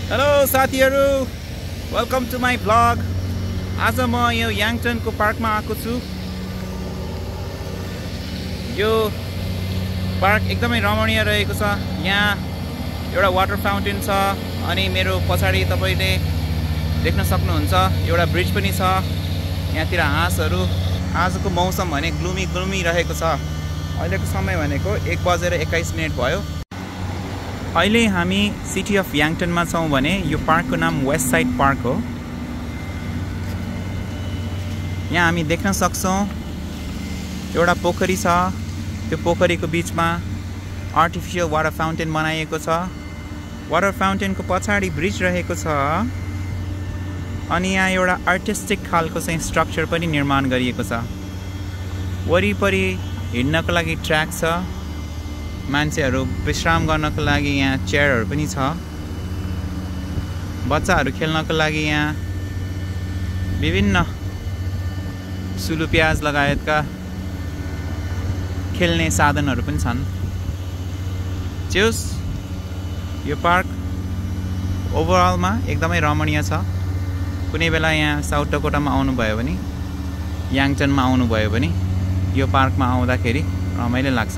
Hello साथीहरु, welcome to my vlog. आज म यो याङटनको पार्कमा आएको छु। यो पार्क एकदमै रमणीय रहेको छ। यहाँ एउटा वाटर फाउन्टेन छ अनि मेरो पछाडि तपाईले देख्न सक्नुहुन्छ एउटा ब्रिज पनि छ। यहाँतिर हाँसहरु। आजको मौसम भने ग्लुमी रहेको छ। अहिलेको समय भनेको 1:21 भयो। अहिले हामी सिटी अफ याङटनमा छौं भने यो पार्कको नाम वेस्ट साइड पार्क हो। यहाँ हामी देख्न सक्छौं एउटा पोखरी छ। त्यो पोखरीको बीचमा आर्टिफिशियल वाटर फाउन्टेन बनाइएको छ। वाटर फाउन्टेनको पछाडि ब्रिज रहेको छ अनि यहाँ एउटा आर्टिस्टिक खालको चाहिँ स्ट्रक्चर पनि निर्माण गरिएको छ। वरिपरि हिड्नको लागि ट्र्याक छ। मान्छेहरु विश्राम गर्नको लागि यहाँ चेयरहरु पनि छ। बच्चाहरु खेल्नको लागि यहाँ विभिन्न सुलुप्याज लगायतका खेल्ने साधनहरु पनि छन्। यो पार्क ओभरअलमा एकदमै रमणीय छ। कुनै बेला यहाँ साउथ डकोटामा आउनु भयो भने, याङटनमा आउनु भयो भने यो पार्कमा आउँदाखेरि रमाइलो लाग्छ।